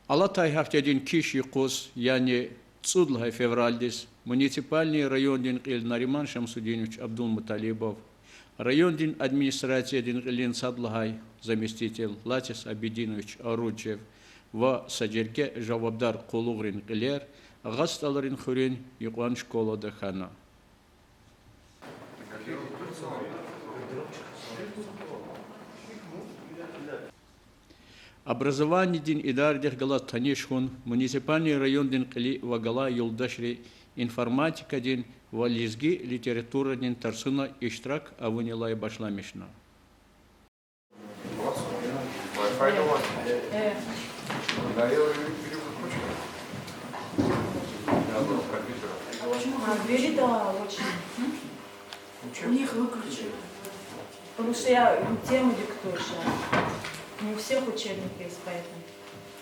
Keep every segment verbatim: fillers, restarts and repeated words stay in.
Алатай гьафтедин киш-юкъуз, яни цӀуд лагьай февралдиз, муниципальный райондин кьил Нариман Шамсудинович Абдулмуталибов, райондин администрациядин кьилин сад лагьай заместитель Латис Абидинович Оруджев ва са жерге жавабдар къуллугърин кьилер ГъацӀалрин хуьруьн юкьван школада хьана. Образованидин идарадихъ галаз таниш хьун муниципальный райондин кьили ва галай юлдашри информатикадин ва лезги литературадин тарсуна иштирак авунилай башламишна. А, вирида очень. У них выключили. Потому что я им тему диктую сейчас. Не у всех учебник есть, поэтому.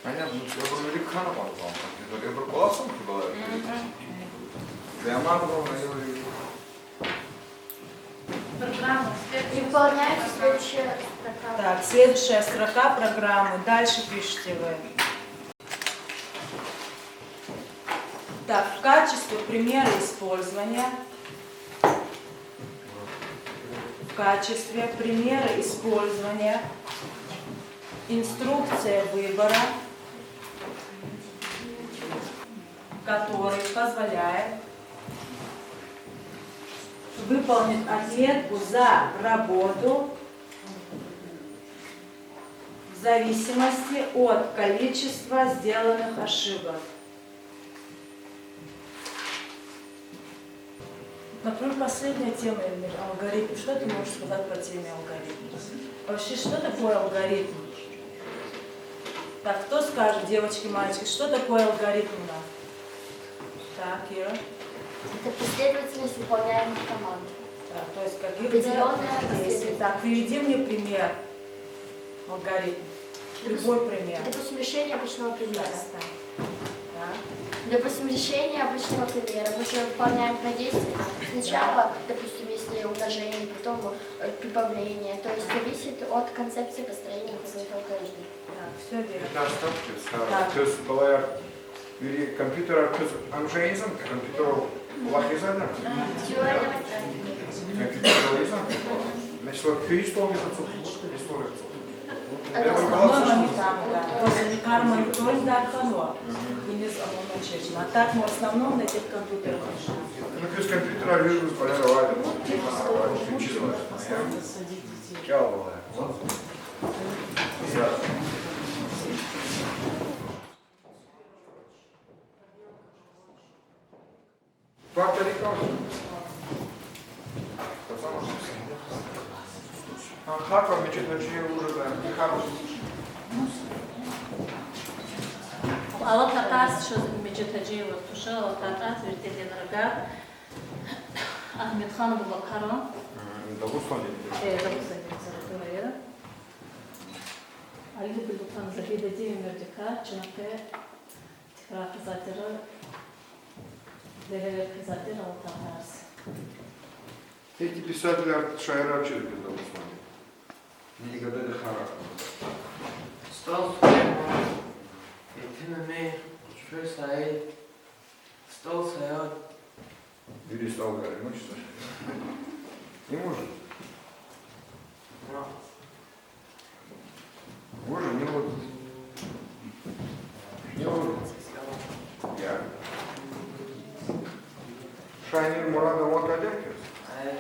Понятно, ну, я говорю, вири кхьана кьван компьютер. Я говорю, квалахзан хьи бала. Мгм. Я ман говорю, я говорю. Программа. Выполняется следующая строка. Так, следующая строка программы. Дальше пишете вы. Так, в качестве примера использования, в качестве примера использования инструкция выбора, который позволяет выполнить отметку за работу в зависимости от количества сделанных ошибок. Например, последняя тема, Эльмир, алгоритм. Что ты можешь сказать по теме алгоритм? Вообще, что такое алгоритм? Так, кто скажет, девочки, мальчики, что такое алгоритм у нас? Так, Ира. Это последовательность выполняемых команд. Так, то есть каких-то действий. Определённая последовательность. Так, приведи мне пример алгоритма. Любой пример. Допустим, решение обычного примера. Да, да. Так. Допустим, решение обычного примера. Мы же выполняем на действие. Сначала, допустим, если умножение, потом, э, прибавление. То есть зависит от концепции построения вот этого алгоритма. Так, всё верно. Это остатки старых. Так. То есть была я Или компьютер квез анжа ийизва, компьютер вахизва да? Компьютер ийизва. Значит, куьн история ацукь, история ацукь. Основной мониторинг, да. Просто не карман мониторинг, да, хьанва. Иниз авуна чешна. А так мы в основном на этих компьютерах. Ну, квез компьютер вируз полярова. Чалова. Пуэрто-Рико. Гьа, Харков, Меджид Гьажиев уже, да, не Харков. Алатай кьаз, ша Меджид Гьажиев туш, алатай кьаз, виртедин рагар. Агьмедхан Бубакаран. М, Дагъустандин. Э, Дагъустандин литература я. Алибулукан Загьидадин уьмуьрдикай чна къе тикрар хъийизвайди тир, деревер хъийизвайди тир алатай кьаз. Эти писатели, шаирар чирикиз Дагъустанда. Ни гадади хара. СтӀал Сулейман, Етим Эмин, Къучфер Саид, СтӀал Саяд. Вири СтӀал Галимучиса. Не может? Да. Боже, не вот. Не вот. Я. Шамил Мурадов, вот адетер. Ай.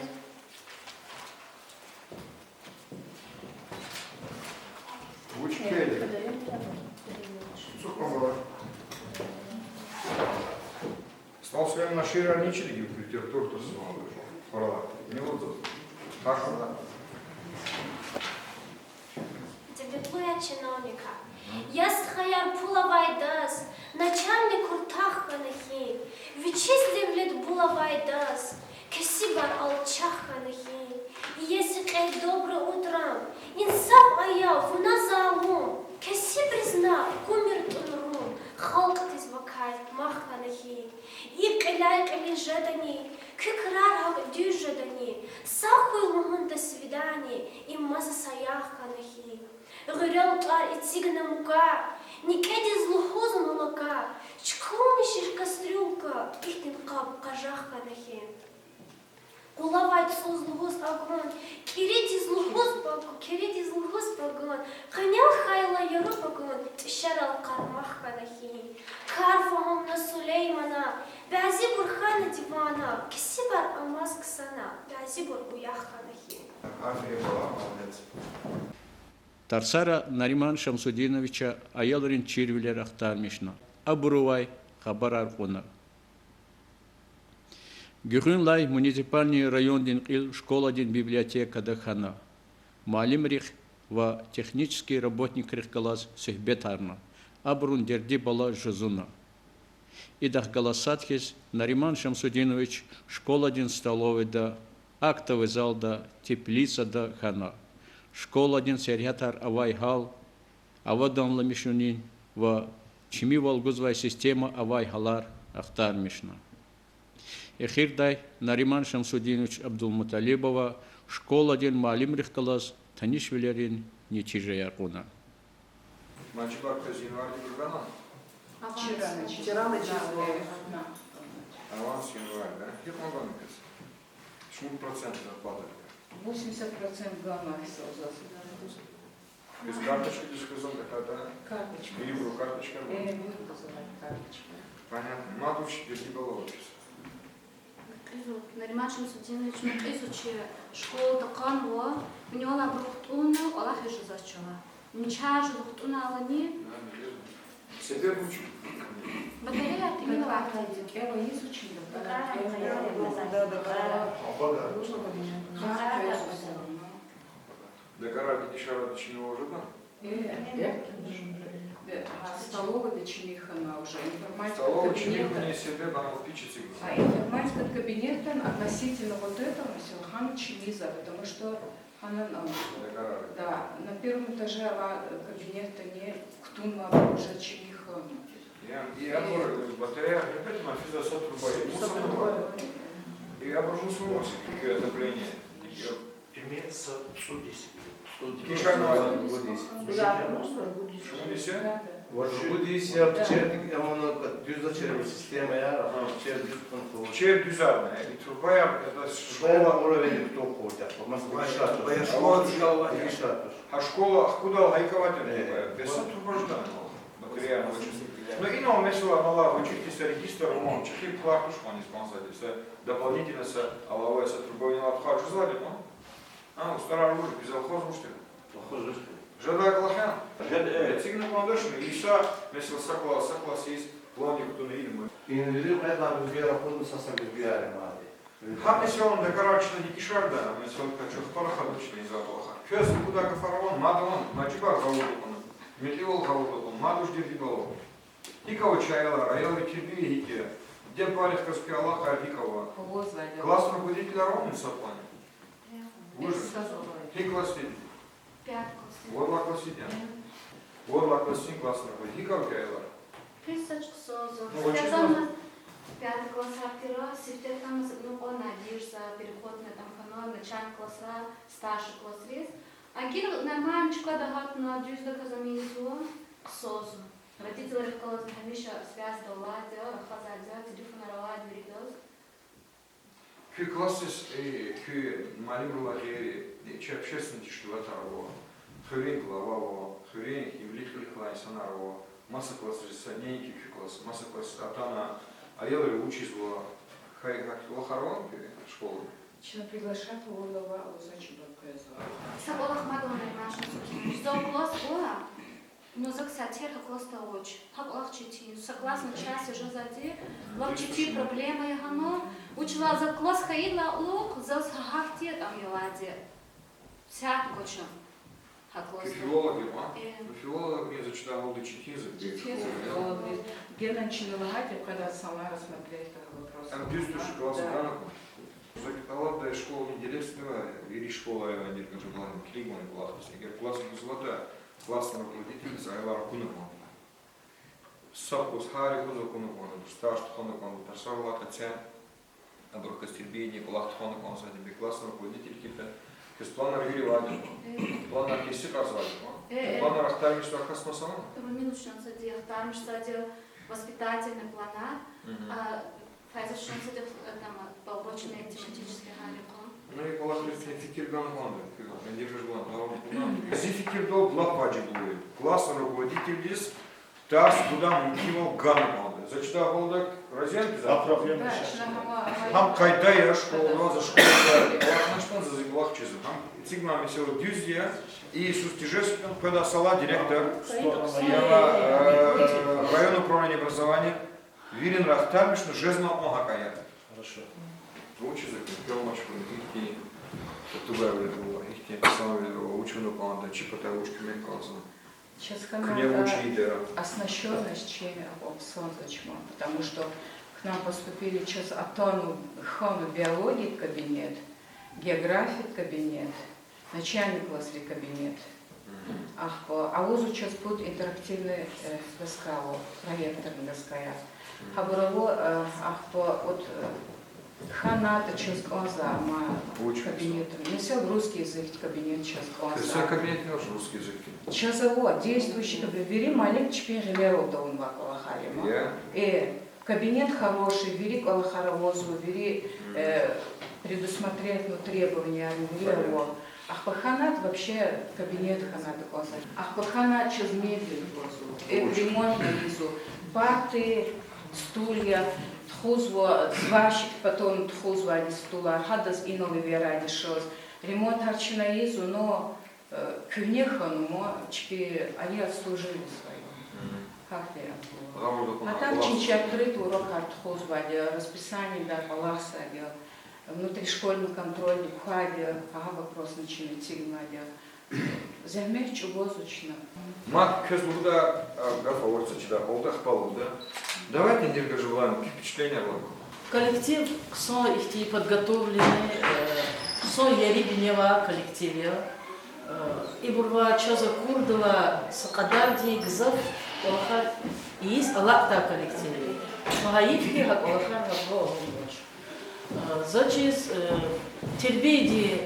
Вуч кӀелди? Сухъун бала. СтӀал Сулейманан шиирар ничи гила литература тарсуна? Хуралай. Не вот тут. Гьахьна. Дебетлу я чиновника. Я стхаяр пул авайдаз, начальник уртах хьана хьи, вичиз девлет бул авайдаз, кесибар алчах хьана хьи. Иеси кьей доброе утро, инсаф ая, вуна залум, кесибриз на кумир тӀунрун, халкьдиз вакай мах хьана хьи. И кьиляй кьили жедани, куь крар гьакӀ дуьз жедани, сагъ хьуй лугьун до свидания, им маза саягъ хьана хьи. Гъуьрел тӀвар эцигна мукай, Никӏедиз лугьуз молока, чукурни шир кастрюлька, ихьтин къаб къажах хьана хьи. Къулавай цӏуз лугьуз агун, кӏиридиз лугьуз багу-, кӏиридиз лугьуз багун, къенел хьайила яру багун, тӏишерал къармах хьана хьи. Кар фагьумна Сулеймана, бязибур хьана дивана, кесибар амаз ксана, бязибур уях хьана хьи. Аферин, бала, молодец. Тарсара Нариман Шамсудиновича аялрин чирвилер ахтармишна, абурувай хабарар кьуна. Гуьгъуьнлай муниципальный райондин кьил школадин библиотекада хьана, муаллимрихъ ва технический работникрихъ галаз суьгьбетарна, абурун дерди-бала жузуна. Идахъ галаз сад хьиз Нариман Шамсудинович школадин столовыйда, актовый залда, теплицада хьана, школадин сергьятар авай гьал, аваданламишунин ва чимивал гузвай система авай гьалар ахтармишна. Эхирдай Нариман Шамсудинович Абдулмуталибова школадин муаллимрихъ галаз танишвилерин нетижаяр кьуна. Мажибар квез январдибур гана? Аванс. Чирана, чирана, чирана. Аванс январда. Гьикьван гана квез? Шумуд процент зарплата? Восемьдесят процент гана квез заз. Квез карточкадиз хзун тахьайтӏа? Карточка. Выбор карточка. Э, выбор карточка. Понятно. Мад вуч дерди-бала авачиз? Мекьизва, Нариман Шамсудинович, мекьизва чи школа такьанва, вунивал абуру хтӏунна, кӏвалахиз жезвач чавай. Вуна чар жезва хтӏунайлани. Себеб вуч? Батарея тӏимил авайди. Дакӏарар дегишарда чинивал жеда? Э, э, э, а, столовыйда чими хьана уже, информатика кабинетда. Столовыйда чими хьана, себеб ана пичи эцигна. А информатика кабинетда относительно вот этого, Селхан, чими за, потому что гьанан, а, да, на первом этаже ава, э, кабинетда не кутунва, уже чими хьана. Я, и абур батарея, ребята, ма физва са труба, мусор труба. И абур мусор, мусор, отопление. Пример са цӏуд йис. Кишар муаллим. Гудис. Шумуд йис я? Да, да. Гудис я, пичердик, э, вуна дуьз ачерва система я, пичер дуьз кутун хьуй. Пичер дуьз ана, и трубаяр, это школа уровень кутун хьуй, так, масала, дегишар туш. Дегишар туш. Гьа школа ахкудал гьа икӏ аватӏани трубаяр? Бес са труба жеда, батарея авачиз. Ну, инал, месела, анал вучиз са регистр авун, чӏехи пулар туш кьван, испанзади, са дополнительно са алава са труба инал тухвай жезвайди кьван. А, устарар вуж, гуьзел хуьз вуж тир? Хуьз вуж тир? Жедай кӏвалах я? Жеда, э. Эцигна кӏандачни, иса, месела, са класс, са класс йис план кутуна илим. Ин вири къайдада гуьзгуьяр акъудна, са-са гуьзгуьяр я мад. Гьа, месела, дакӏарар чна дегишарда, месела, качух пара хадур чна иза кӏвалахар. Квез кудай гафар авани, мад авани, мажибар гъавурда кьуна, мекьивал гъавурда кьуна, мад вуж дерди-бала ава? Гьикӏ ава чи аялар, аялрин тербия гьикӏ я? Дидед-бубайрихъ галаз куь алакъаяр гьикӏ ава? Классный руководитель авани са план? Вуж? Гьи классдин? Вад лагьай классдин я? Вад лагьай классдин классный руководитель. Гьикӏ ава куь аялар? Пис са чӏехи хъсан я. Ну, вучиз? Пятый классар тир, сифте атана, ну, кьван надежда, переходный там хьана, начальный классра, старший классриз. А гила нормально чкада гьатна, дуьздаказ аминзава, хъсан я. Родителрихъ галаз гьамиша связьда авайди я, рахазвайди я, телефонар авайди я виридаз. Куь классдиз, э, куь муаллимрилай гъейри, э, чи общественный тешкилатар ава, хуьруьн глава ава, хуьруьн вилик-кьилик алай инсанар ава, маса классриз са неинки куь класс, маса классриз атана, аялри вучизва, гьа-, гьахьтин кӏвалахар авани куь школада? Чна приглашать авурла ва лугьузва чна къвезва. Са кӏвалах мад лагьана, Машин Сукинович, зав класс ава. Ну, зак сатир гьа классда вуч. Гьа кӏвалах четин. Са классный час жезвайди, лап четин проблема я гьана. Вучиз лагьайтӏа за класс хьайила алукӏ, заз гьа гьахьтин атӏам я авайди. Сят квачун. Гьа класс. Филология, а? Э. Ну, филология за чна гьалда четин за. Четин за филология. Генани чна лагьайтӏа, къведа санлай рассмотреть этого вопроса. Ам дуьз туш, класс гана. Зак алад школадин директордивай, вири школайра директордивай килигун кӏвалахдиз. Эгер класс гузватӏа, классный руководительдиз аялар акуна кӏанда. Са кӏус гьар юкъуз акуна кӏанда, старший тухвана кӏанда, тарсарилай къецен, абурукай тербиядин кӏвалах тухвана кӏанзавайди, классный руководитель хьайитӏа, Квез планар вири авайди я? Э. Планар кесиб кьазвайди я? Э, э. Планар ахтармишзавай кас маса ама? Румин вучнан сад я, ахтармишзавайди я воспитательный планар. Мгм. А Файза вучнан сад я, э, там, побочный тематический гьарикъун. Ну, и кӀвалахриз фикир гана кӀанда, фикир гана, эндиржаж гана, гьаван кьуна. Зи фикирдалди лап важиблу я классный руководительдиз тарс гудай мумкинвал гана кӀанда. За чидай гьалда, Разият, за? Гьа проблема. Да, чна гьама, гьам къайда я школада, за школада кӀвалахначтӀани, за зи кӀвалах чизва. Гьам эцигнавай месэла дуьз я, и йисуз тежественный, къведай йисалай директор, я, э, районное управление образования, виринра ахтармишна жезвай кьван гьакӀ я. Хорошо. Вучиз акуна, квел мачкуна, гьихьтин татугайвилер ава, гьихьтин хъсанвилер ава, вуч авуна кӀанда, чи патара вуч куьмек кӀанзава. Чаз хьана, куьне вуч ийида? Оснащённость чи акьван хъсанзавач ман, потому что к нам поступили чаз атана, хьана биология кабинет, география кабинет, начальный классдин кабинет. Мгм. Ахпа авазва чаз пуд интерактивный, э, доска ава, проекторный доска я. Мгм. Гьабур ава, э, ахпа вот, э, хьанатӀа чаз кӀанзава ман кабинет. Месела, русский языкдин кабинет чаз кӀанзава. Кабинет не ваш русский языкдин? Чаз ава действующий кабинет, вири муаллим чпин гъилералди авунвай кӀвалахар я ман. Э, кабинет хороший, вири кӀвалахар авазва, вири, э, предусмотреть, ну, требованиярни вири ава. Ахпа хьанатӀа вообще кабинет хьанатӀа кӀанзава. Ахпа хьанатӀа чаз мебель кӀанзава. Э, ремонт ийизва. Парты, стулья, тухузва, сварщик потом тухузвайди стулар, гьадаз инал эверайди шаз. Ремонтар чна ийизва, но, э, куьгьне хьанва ман, чпи они отслужили своё. Гьахьтин я. Гьатта чинчи открытый урокар тухузвайди я, расписаниедай кӀвалахзавайди я, внутришкольный контрольдик квайди я, гьа вопросни чна эцигнавайди я. Зегьмет чӀугвазва чна. Мад квез лугьуда, а, гаф авуртӀа, чидай гьалда, ахпа лугьуда. Давайте, Эндиржан, впечатление авуртӀа. Коллектив хъсан ихьтин подготовленный, э, хъсан яру-бине авай коллектив я. Э, ибурувай чаз акурдалай са кьадардин гзаф кӀвалахар ийиз алакьдай коллектив я. Ма гьайиф хьи, гьа кӀвалахар гьабуру авунвач. Э, заз чиз, э, тербиядин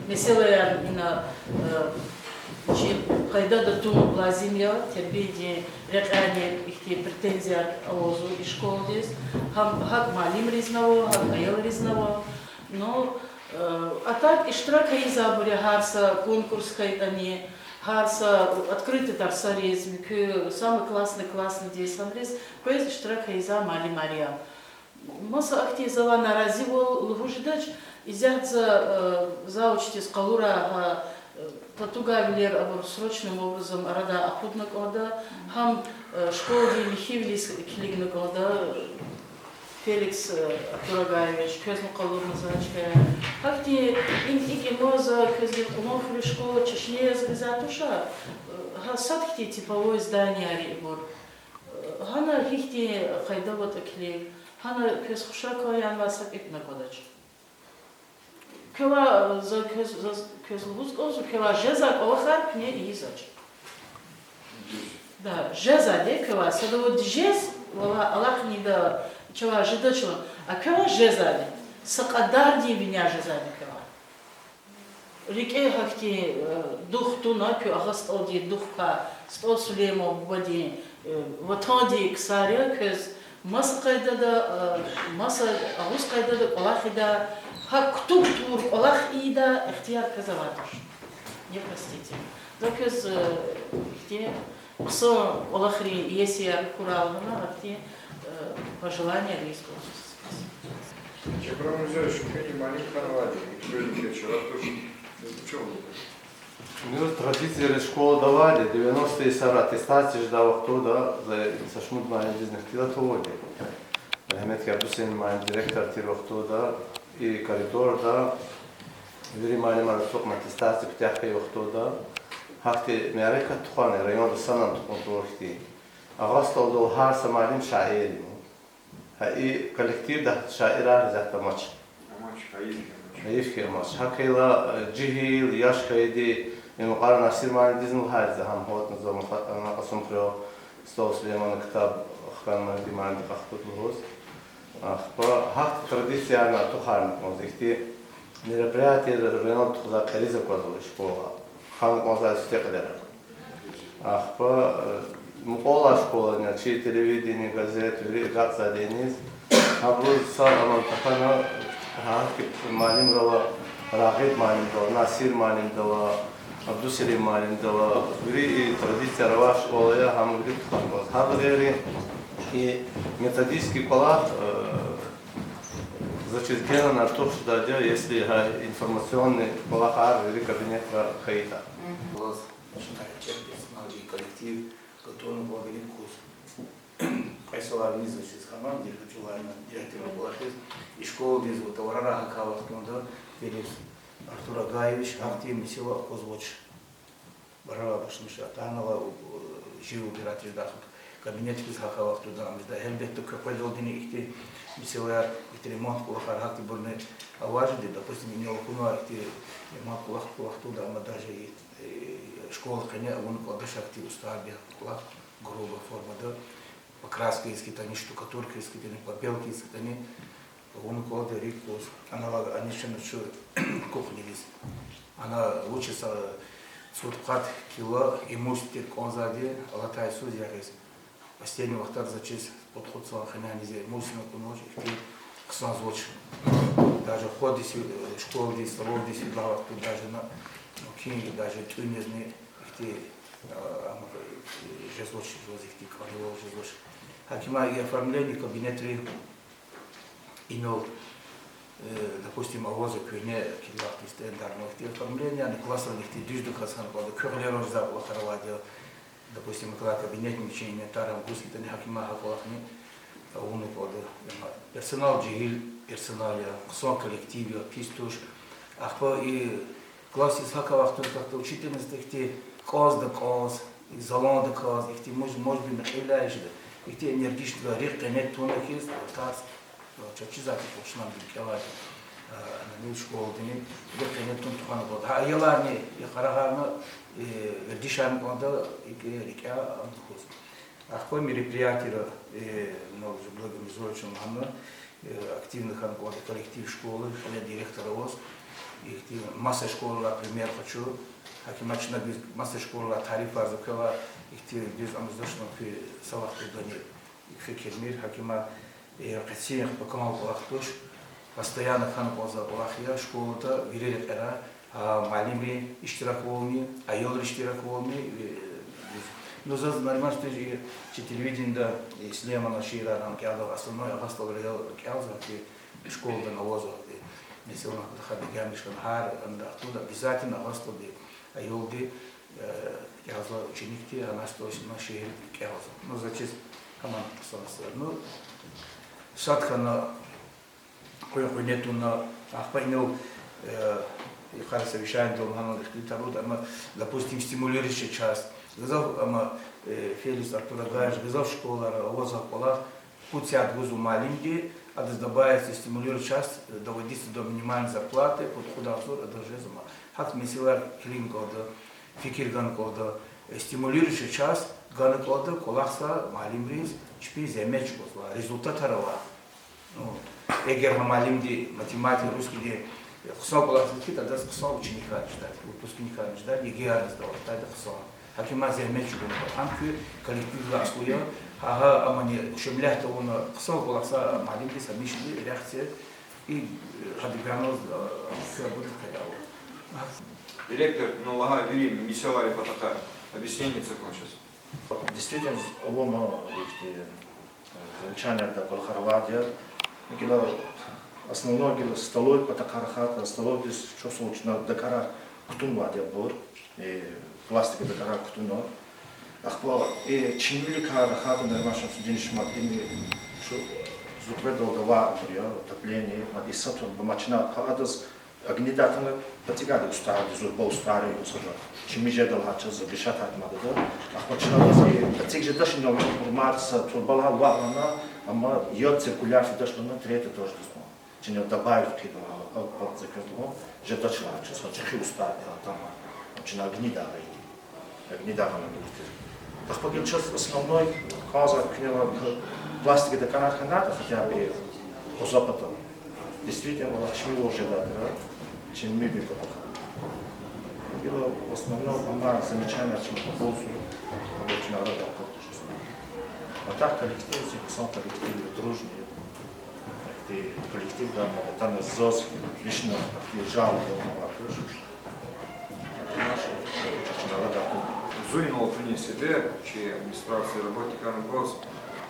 месэлаяр ина, э, чи къайдада тун лазим я, тербиядин рекьяйни ихьтин претензияр авазва и школадиз. Гьам гьакӀ муаллимризни ава, гьакӀ аялризни ава. Ну, э, а так иштирак ийизвайбур я гьар са конкурс хьайитӀани, гьар са открытый тарсариз, муькуь самый классный классныйдиз, гьанриз къвез иштирак ийизвай муаллимар я. Маса ахьтин завай наразивал лугьуз жедач, исятда за, э, завучдиз къалура гьа, э, татугайвилер абур срочным образом арадай акъудна кӀанда, гьам, э, школадин михьивилиз килигна кӀанда, Феликс, э, Абдурагаевич, квезни къалурна за чкаяр. Гьахьтин им икӀ я, за квез гила Кьулан хуьруьн школа чешне яз гъизвай туш, э, гьа сад хьтин типовое зданияр я ибур. Э, гьана гьихьтин къайда аватӀа килиг, гьана квез хушак квай янвай са кьипӀни аквадач. Квевай, за квез, за квез лугьуз кӀанзава, квевай жезвай кӀвалахар куьне ийизвач. Да, жезвайди квевай, садавайди жез, валлагь, алахъни да, чавай жедач лагьана, а квевай жезвайди, са кьадардин вине жезвайди квевай. РикӀе гьахьтин, э, дух туна, куь Агъа СтӀалдин дух квай, СтӀал Сулейман бубадин, э, ватандин ксар я, квез маса къайдада, э, маса агъуз къайдада кӀвалах ийидай, гьакӀ кутуг тавур кӀвалах ийидай ихтияр квез авайди туш. Непростительно. За квез, э, ихьтин хъсан кӀвалахрин иесияр хьурай лагьана, гьахьтин, э, пожелание ийиз кӀанзава. Чебран Мурзаевич, куьн муаллим хьанвайди, икӀ квез кечера туш, чун. Муьгъ традицияриз школада авайди, девяностые йисара аттестация жедай вахтунда, за са шумуд муаллимдизни ихтилат авурди. Мегьамед Кябусин муаллим директор тир вахтунда, и коридорда вири муаллимар ацукьна аттестация куьтягь хьайи вахтунда, гьахьтин мярекат тухвана, районда санани тухун тавур хьтин. Агъа СтӀалдал гьар са муаллим шаир я. Гьа и коллективда шаирар исятда амач. Амач, гьайиф хьи амач. Гьайиф хьи амач. ГьакӀ хьайила, э, жегьил, яш хьайиди, Мукьвара Насир муаллимдизни лагьайди я за, гьам гьалтна за мукьва-, ана Кьасумхуьрел СтӀал Сулейманан ктаб хканвайди муаллимдихъ ахкуд лугьуз. Ахпа гьахьтин традициярни артухарна кӀанзава, ихьтин Мероприятияр районда тухудай къериз аквазва школа. Хьана кӀанзава сифте кьилера. Ахпа, э, мукьвал алай школайрини, чи телевидение, газет, вири агакьзавайди иниз. Абуруз сад аман тахьана, гьахьтин муаллимрал, Рагъиб муаллимдал, Насир муаллимдал, Абдусалим муаллимдал, вири и традицияр авай школа я, гьам вири тухванваз. Гьабуру и методический кӀвалах, э, заз чиз генани артух жедайди я, если гьа информационный кӀвалахар вири кабинетра хьайитӀа. Класс, начиная от первого персонала и коллектив, готовы были к курсу. Кьве йисалай виниз заз чиз хьана, директордин, директордин кӀвалахиз, и школадиз товарар гьахьай вахтунда Феликс Артур Агаевич гьахьтин месэла аквазвач. Барабар башламишна, атанва, э, жив убирать жедай кабинет хьиз гьахьай вахтунда, ам жеда. Гьелбетда, куь къведалдини ихьтин месэлаяр, ихьтин ремонт кӀвалахар гьахьтинбурни ава жеди, допустим, инал акунва ихьтин ремонт кӀвалах, кӀвалах тавуртӀа, амма даже и, э, школа къене авуна кӀанда гьахьтин устӀарди, кӀвалах грубая формада, покраска ийиз хьайитӀани, штукатурка ийиз хьайитӀани, побелка ийиз хьайитӀани, авуна кӀанда рикӀ куз. Ана лагьана чна кухнядиз. Ана вучиз, а, цӀуд-къад кило имущество тир кӀанзавайди алатай йисуз ягъиз. Последний вахтара заз чиз пуд-хъуцан ханани зи имущество акунвач, ихьтин хъсанзавач. Даже входдиз, э, школадиз, столовыйдиз фидай вахтунда даже на, ну, кин даже тӀуьнизни ихьтин, а, ам, э, жезвач, жез ихьтин кӀанивал жезвач. Гьакимай и оформление кабинетри, инал, э, допустим, авазва куьгьне килигахьтин стендартни ихьтин оформление, яни классрани ихьтин дуьздаказ хьана кӀанда, куь гъилера жедай кӀвалахар авайди я, допустим, класс кабинетни чи инвентарни гуз хьайитӀани, гьакимай гьа кӀвалахни авуна кӀанда. Персонал жегьил персонал я, хъсан коллектив я, пис туш. Ахпа и классдиз гьахьай вахтунда учительница ихьтин кӀанзда-кӀанз, заландаказ, ихьтин муж-, мужби мекьивиляй жеда, ихьтин энергичный, рикӀ къене туна хьиз, тарс, чаз чизвайди я, кучнан дин кӀелайди, а, ана ни школадини, рикӀ къене тун тухвана кӀанда. Гьа аяларни, и къарагъарна, э, вердишарна кӀанда, икӀ рикӀяй ам тухуз. Ахпа мероприятияра, э, ну, уже благо мизур чун лагьана, э, активно хьана кӀанда коллектив школы, кьиле директор аваз, ихьтин маса школайрилай пример къачу, гьакимай чна дуьз маса школайрилай тарифарзава квелай, ихьтин дуьз амаздач, ну, куь са вахтундани фикирмир, гьакимай, э, къецин пакамал кӀвалах туш, постоянно хьана кӀанзавай кӀвалах я школада, вири рекьера, а, муаллимрин иштираквални, аялрин иштираквални, э, ну, заз нормально, что и чи телевидениеда, и Сулейманан шиирар кӀелзава, основной Агъа СтӀалрин аял кӀелзава, и школадани авазва, и, месела, хаб гамишкан гьар анда хтунда обязательно Агъа СтӀалдин аялди, э, кӀелзава, ученикди Агъа СтӀалдин шиир кӀелзава. Ну, заз чиз гьаман хъсан са. Ну, сад хьана, къуьн-къуьне туна, ахпа инал, э, и къара совещаниедал гьанал ихтилатар авуртӀа, амма, допустим, стимулирующая часть. Гзаф, амма, э, Феликс Артур Агаевич, гзаф школайра авазва кӀвалах, пуд сят гузва муаллимди, адаз добавить стимулирующая часть, э, доводится до минимальной зарплаты, пуд-кьуд агъзур адаз жезва. Гьахьтин месэлаяр килигна кӀанда, фикир гана кӀанда, э, стимулирующая часть гана кӀанда кӀвалахзавай муаллимриз, чпин зегьмет чӀугвазвай, результатар авай. Ну, эгер гьа муаллимди математика, русскийди хъсан кӀвалахзава хьи, адаз хъсан ученикар жеда, выпускникар жеда, ЕГЭ-арни сдавать жеда хъсан. Гьакимай зегьмет чӀугуна, гьам куь коллективдилай аслу я, гьа, гьа, амани куь миллетда авуна хъсан кӀвалахзавай муаллимдиз гьамишанда реакция и, э, гьадахъ ганваз, э, куь абур къведа ава. Директор, ну, лагьай вири месэлайрин патахъай объяснение це кван чаз. Действительно, авуна ихьтин, э, замечаниярни кӀвалахар авайди я. Гила основной гила столовый патахъай рахайтӀа, столовыйдиз чухсагъул чна дакӀарар кутунвайди я абур, э, пластиковый дакӀарар кутуна. Ахпа, э, чиниликай рахайтӀа, Нариман Шамсудинович, мад ина шу зукьведалди авай абур я, отопление, мад и са тумб-, мад чна гьа адаз огни датана, пацигайди устӀарди, зурба устӀарри юзада. Чими жеда лагьай чаз решетар мад ада. Ахпа чна адаз и пациг жедач, ина чӀурумар са турба лагьай ваъ лагьана, амма я циркуляр фидач лагьана, третий этаждиз кьван. Чна добавить хъийида лагьана, а, а, закон жедач лагьай чаз, чӀехи устӀарди атана. Чна огни дагъайди. Огни дагъана гуртир. Ахпа гила чаз основной кӀанзавай куьнелай пластиковый дакӀарар хьанайтӀа хотя бы гзаф патал. Действительно, валлагь, чими вуж жедайди я. Чим мебель патахъай. Гила в основном амай замечания чна по пользу, абур чна арада акъудиз. А так коллектив, зи хъсан коллектив, дружный. Ихьтин коллектив, да, ма, ватана заз лично, ихьтин жалоба авай туш. Наш, чна арада акъудиз. Зун инал туни себеб, чи администрация работникарни гваз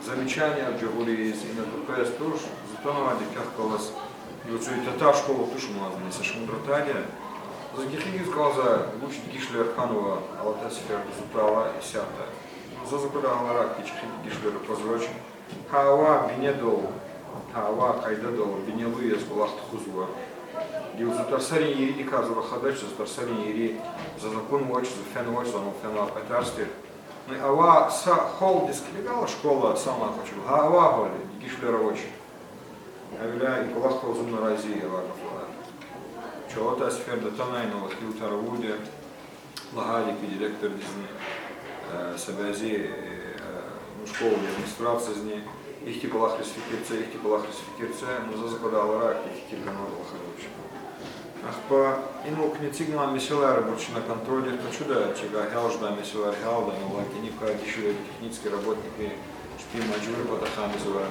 замечания жагъуриз, ина къекъвез туш, зун атанвайди квехъ галаз, ну, зун татар школа туш ман, са шумудратайди я. Заз гекъигиз кӀанзава, вуч дегишвилер хьанва алатай сеферда, зун атайла исятда. Заз аквада гьаларай, чӀехи дегишвилер аквазвач. Гьа авай бинедал, гьа авай къайдадал бинелу яз кӀвалах тухузва. Гила зун тарсарин еридикай зун рахадач, заз тарсарин ери, заз акунвач, зун фенвач, зун фена кьве тарс тир. Ну, авай са гьалдиз килигайла школа санлай къачу, гьа авай гьал я, дегишвилер авач. Гьавиляй и кӀвалахдал зун нарази я авай гафарай. Чалатай сеферда атана, инал ихтилатар авурди я, лагьайди я ки директордизни, э, са бязи, э, ну, школадин администрациязни ихьтин кӀвалахриз фикир це, ихьтин кӀвалахриз фикир це, ну, заз аквада гьаларай, ихьтин фикир ганвай кӀвалахар авач. Ахпа инал куьне эцигнавай месэлаяр абур чна контролдик къачуда, чавай гьял жедай месэлаяр гьялда, инал кӀаник квай дишегьли, технический работникри, чпин мажибуррин патахъай мезва.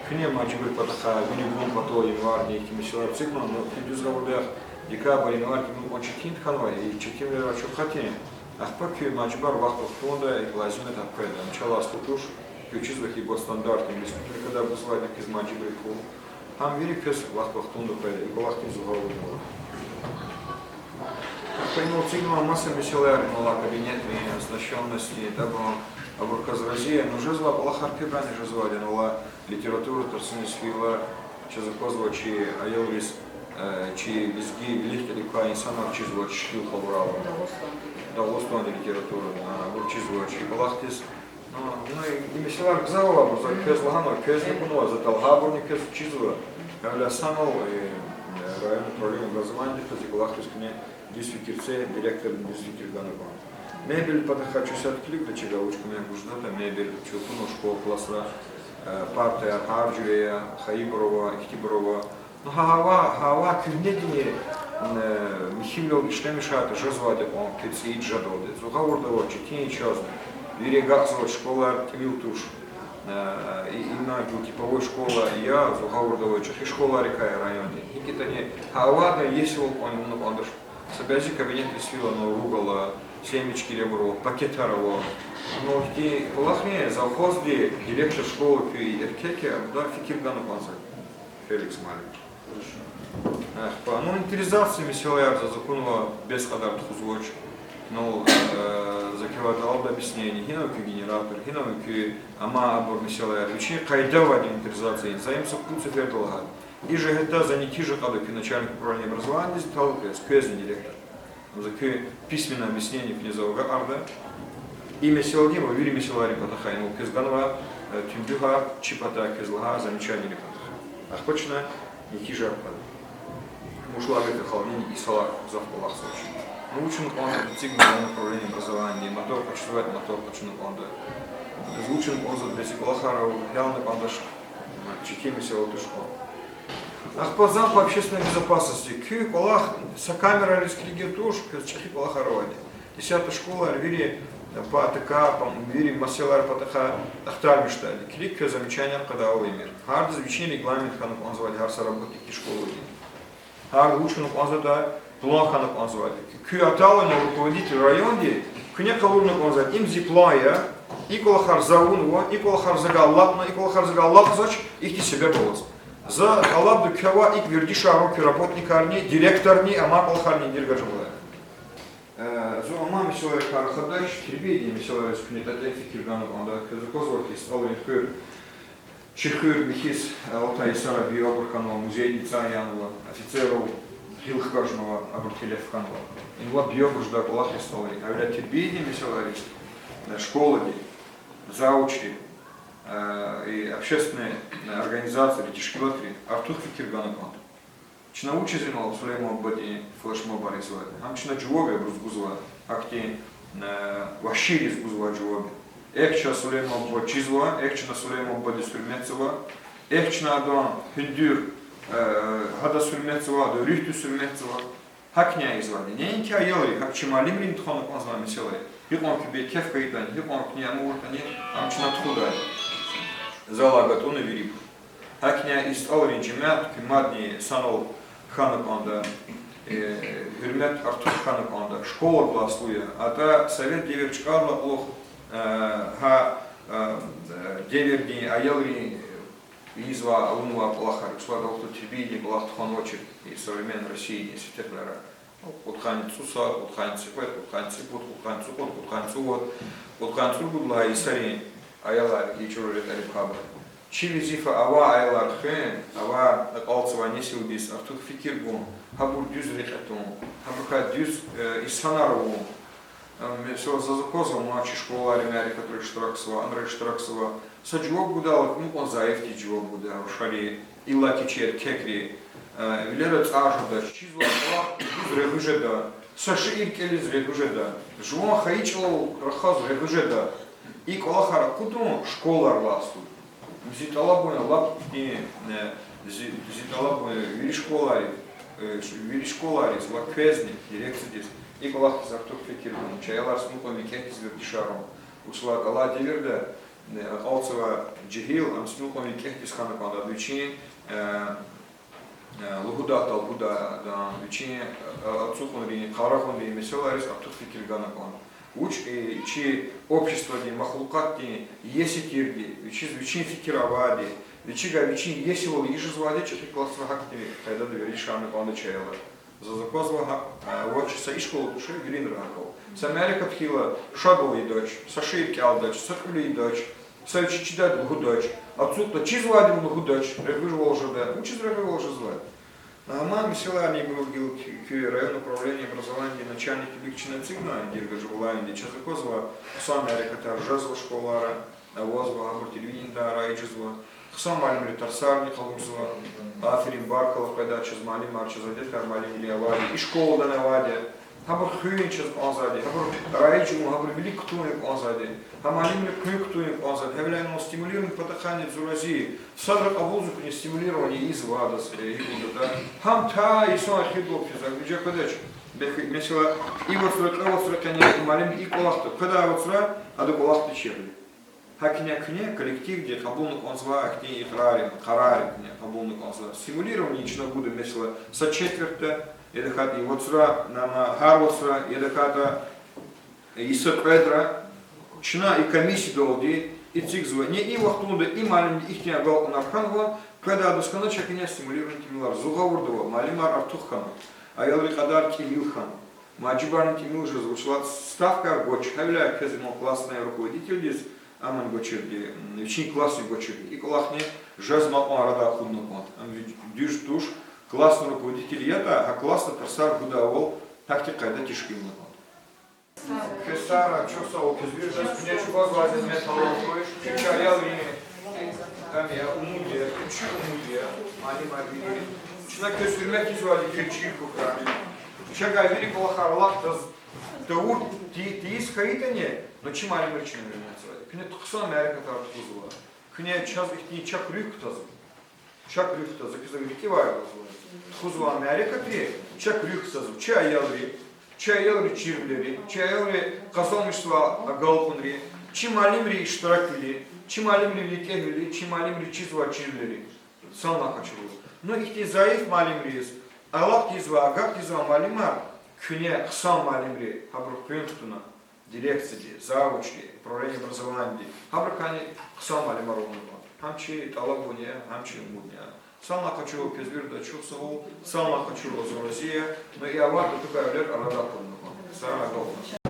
Куьне мажибуррин патахъай, вини вун патал инварди, ихьтин месэлаяр эцигнава, ну, куьн дуьз гъавурда яхъ, декабрь, инварди вун кьван четин хьанва, и четинвилер ачухатин. Ахпа куь мажибур вахт-вахтунда, и лазимат ахпа къведа, ам чалай аслу туш, куьн чизва хьи госстандарт, им республикада гузвайди хьиз мажибуррик хьун. Гьам вири квез вахт-вахтунда къведа, и кӀвалахдиз зугъавурнава. Ахпа инал эцигнавай маса месэлаяр, инал кабинетный оснащённости, табан, абур квез рази я, ну, жезвай кӀвалахар квевайни жезвайди я, инал литература тарсуниз фейила, чаз аквазва чи аялриз, э, чи лезги вилик-кьилик квай инсанар чизвач, шикил къалурайла. Дагъустандин литература, а, абур чизвач и кӀвалахдиз. Ну, ну, и месэлаяр гзаф ава, абур за квез лагьанва, квезни кьунва, за талгьайбурни квез чизва. Гьавиляй санал, э, э, районный управление образованиядихъ зи кӀвалахриз куьне дуьз фикир це, директордин дуьз фикир гана кӀанда. Мебель патахъай чун исятда килигда чавай вуч куьмек гуз жедатӀа, мебель, чун кьунва школа классра, э, партаяр гьар жуьре я, хайибур ава, ихьтинбур ава. Ну, гьа, гьа авай, гьа авай куьгьнедини, э, михьивилелди ишлемишайтӀа, жезвайди кьван куь цӀийи жедалди. Зун гъавурда авач, четин я чазни. Вири агакьзавач, школаяр тӀимил туш. Э, и, ина гила типовой школа я, зун гъавурда авач, чӀехи школайрикай я райондин. ГьикӀ ятӀани гьа авайдан иесивал кьван авуна кӀандач. Са бязи кабинетриз фейила, ну, ругал ала, семечкияр абур ава, пакетар ава. Ну, ихьтин кӀвалахни завхоздин директор школы куь эркек я, абурун фикир гана кӀанзава. Феликс муаллим. Ахпа, ну, инвентаризация месэлаяр заз акунва, бес кьадар тухузвач. Ну, э, за квевай талабда объяснение, гьинава куь генератор, гьинава куь, амма абур месэлаяр. Вичин къайда авайди инвентаризация, за им са пуд сеферда лагьайди. И жигьетдай за ники жакьада куь начальник управления образованиядиз талукь яз, квезни директор. За куь письменное объяснение куьне за агакьарда. И месэладин ва вири месэлайрин патахъай, ну, квез ганвай, э, тӀуьнгуьгьар, чи патай квез лагьай замечаниейрин патахъай. Ахпа чна ники жаваб кьада. Мушлаг халкьдини и йисалай гзаф кӀвалахзавач. Ну, вучна кӀанда, эцигна управление образованиядиз, мотор къачузвайди мотор къачуна кӀанда. Вучна кӀанзава, бес и кӀвалахар ава, гьялна кӀандач, четин месэла туш кьван. Ахпа за по общественной безопасности. Куь кӀвалах са камерариз килигир туш, квез чӀехи кӀвалахар авайди. Исятда школайри вири, э, по АТК, по, вири месэлайрин патахъай ахтармишдайди. Килиг, квез замечание къадагъа авурмир. Гьардаз вичин регламент хьана кӀанзавайди гьар са работникдин школадин. Гьарда вуч хьана кӀанзаватӀа, план хьана кӀанзавайди. Куь атайла, ну, руководитель районди, куьне къалурна кӀанзавайди: им зи план я, и кӀвалахар за авунва, и кӀвалахар завай алакьна, и кӀвалахар завай алакьзавач, ихьтин себеб аваз. За тӀалабда квевай икӀ вердишар авун куь работникарни, директорни, амай кӀвалахарни индиргажалай. Э, зун амай месэлайрикай рахадач, тербиядин месэлайриз куьне татӀун фикир гана кӀанда, квез аквазва хьи, СтӀалрин хуьр, чи хуьр михьиз, э, алатай йисара биобр хьанва, музейдин цӀай янва, офицеррал гъил хкажнава, абур телеф хьанва. Им ва биобр жедай кӀвалах я СтӀалрин. Гьавиляй тербиядин месэлайриз, э, школади, завучди, э, и общественный, э, организацияри, тешкилатри артух фикир гана кӀанда. Чна вучиз инал Сулейман бубадин флешмобар ийизвайди? Гьам чна жаваб я абуруз гузвай, гьахьтин, э, вагьшийриз гузвай жаваб я. Эхь, чаз Сулейман буба чизва, эхь, чна Сулейман бубадиз гьуьрметзава, эхь, чна адан гьуьндуьр, э, гьадаз гьуьрметзава, адан руьгьдиз гьуьрметзава. ГьакӀни ийизвайди. Неинки аялри, гьакӀ чи муаллимрини тухвана кӀанзавай месэла я. Гьикьван куь бекеф хьайитӀани, гьикьван куьне ам авуртӀани, ам чна тухудайди я. Зала гатӀунна вири. ГьакӀни и СтӀалрин жемят куь мадни санал хьана кӀанда, э, гьуьрмет артух хьана кӀанда. Школа аслу я. АтӀа совет девир чкӀарла кьулухъ, э, гьа, э, девирдин аялрин ийизвай, авунвай кӀвалахар, исятда вахтунда тербиядин кӀвалах тухванвачир, и современный Россиядин сифтегьлера. Кьудкъанни цӀуса, кьудкъанни цӀикьвед, кьудкъанни цӀипуд, кьудкъанни цӀукьуд, кьудкъанни цӀувад, кьудкъанни цӀуругуд лагьай йисарин аялар и чӀуру рекьерик гьабур. Чи везифа авай аялар хуьн, авай акьалтзавай несилдиз артух фикир гун, гьабур дуьз рекье тун, гьабурукай дуьз, э, инсанар авун. Э, месела, заз аквазва, ман чи школайрин мярекатра иштиракзава, анра иштиракзава. Са жаваб гудайла, мукьван зайифди жаваб гуда, рушари, иллаки чи эркекри, э, вилера цӀар жедач, чизвай кӀвалах дуьз регъуь жеда, са шиир кӀелиз регъуь жеда, жуван хайи чӀалал рахаз регъуь жеда. И кӀвалахар акъудун школайрилай аслу. Зи тӀалабун я лап ихьтин, э, зи, зи тӀалабун я вири школайри, э, вири школайриз ва квезни, дирекциядиз, и кӀвалахдиз артух фикир гун, чи аялар са мукьван мекӀихдиз вердишарун. Вучиз лагьайтӀа алай девирда, э, акьалтзавай жегьил, ам са мукьван мекӀихдиз хьана кӀанда, ада вичин, э, э, лугьудай, талгьудай, да, вичин, э, ацукьунрин, къарагъунрин месэлайриз артух фикир гана кӀанда. Вуч, э, чи обществодин, махлукьатдин иеси тирди, вичиз вичин фикир авайди, вичивай вичин иесивал ийиз жезвайди, чӀехи классра гьахьтин къайдада вердишарна кӀанда чи аялар. Заз аквазва гьа, э, вач са ишкол туш, виринра гьакӀ ава. Са мярекат хьайила шадвал ийидач, са шиир кӀелдач, са кьуьл ийидач, са вичи чидайди лугьудач, ацукьда чизвайди лугьудач, регъуьвал жеда. Вучиз регъуьвал жезвайди? Амма месэлайни ибур гила куь, куь район управление образованиядин начальниквилик чна эцигна, гила жувалайинди, чаз аквазва, хъсан мярекатар жезва школайра, авазва, гьабур телевидениедай раиж жезва, хъсан муаллимри тарсарни къалурзава, аферин баркалла къведа чаз муаллимар, чаз адетар муаллимрин авайди, и школадани авайди, гьабур хуьн чаз кӀанзавайди, гьабур раиж жувун, гьабурун вилик кутун кӀанзавайди, гьа муаллимрин хуьн кутун кӀанзавайди, гьавиляй инал стимулирование патахъайни зурази, садра кьабулзава куьне стимулирование ийизвайдаз, э, гьикӀ лугьуда, гьам та инсан эхирдал физвай, гужа къведач. Бехи, месела, и вацра, кьве вацра къене муаллимди и кӀвалахда, къведай вацра ада кӀвалахда чирли. ГьакӀни куьне коллективди кьабулна кӀанзавай ахьтин икьрарри, къарарри куьне кьабулна кӀанзавай. Стимулирование чна гуда, месела, са четвертьда, я тахьайтӀа и вацра, нама, гьар вацра, я тахьайтӀа, э, и са кьведра. Чна и комиссиядалди эцигзава. Не и вахтунда и муаллимди ихьтин агалкьунар хьанва, къведайдаз хьанач, гьакӀни стимулирование тӀимилар. Зун гъавурда ава, муаллимар артух хьана, аялрин кьадар тӀимил хьана, муаджибарни тӀимил жезва, вучиз лагьайтӀа ставкаяр гвач, гьавиляй квез инал классный руководительдиз, аман гвачирди, м, вичин классни гвачирди, и кӀвалахни жез накьван арадай акъудна кӀанда. Ам ви-, дуьз туш, классный руководитель ятӀа, гьа классда тарсар гудайвал гьахьтин къайда тешкилна кӀанда. Квез сагърай, чухсагъул квез виридаз, куьне чӀугвазвай зегьмет гьалал хьуй. Куь чи аялрин, ам я, умуд я, куь чи умуд я, муаллимар вири. Чна квез гьуьрмет ийизвайди квез чир хьухь. Чавай вири кӀвалахар алахъдаз тавур ти-, тийиз хьайитӀани, но чи муаллимриз чна гьуьрметзавайди. Куьне хъсан мярекатар тухузва. Куьне чаз ихьтин чак руьгь кутазва. Чак руьгь кутазва, квез рикӀивай лугьузва. Тухузвай мярекатри чак руьгь кутазва. Чи аялри, чи аялрин чирвилери, чи аялри къазанмишзавай агалкьунри, чи муаллимрин иштираквили, чи муаллимрин викӀегьвили, чи муаллимри чизвай чирвилери. Санлай къачурла. Ну, ихьтин зайиф муаллимриз алахъ тийизвай, агакь тийизвай муаллимар, куьне хъсан муаллимри, гьабуру къуьн кутуна, дирекцияди, завучди, управление образованияди, гьабурукайни хъсан муаллимар авуна кӀанда. Гьам чи тӀалабун я, гьам чи умудни я. Санлай къачурла квез виридаз чухсагъул, санлай къачурла зурази я, ну и авай татугай вилер арадай акъудна кӀанда. Сагърай, агалкьунар.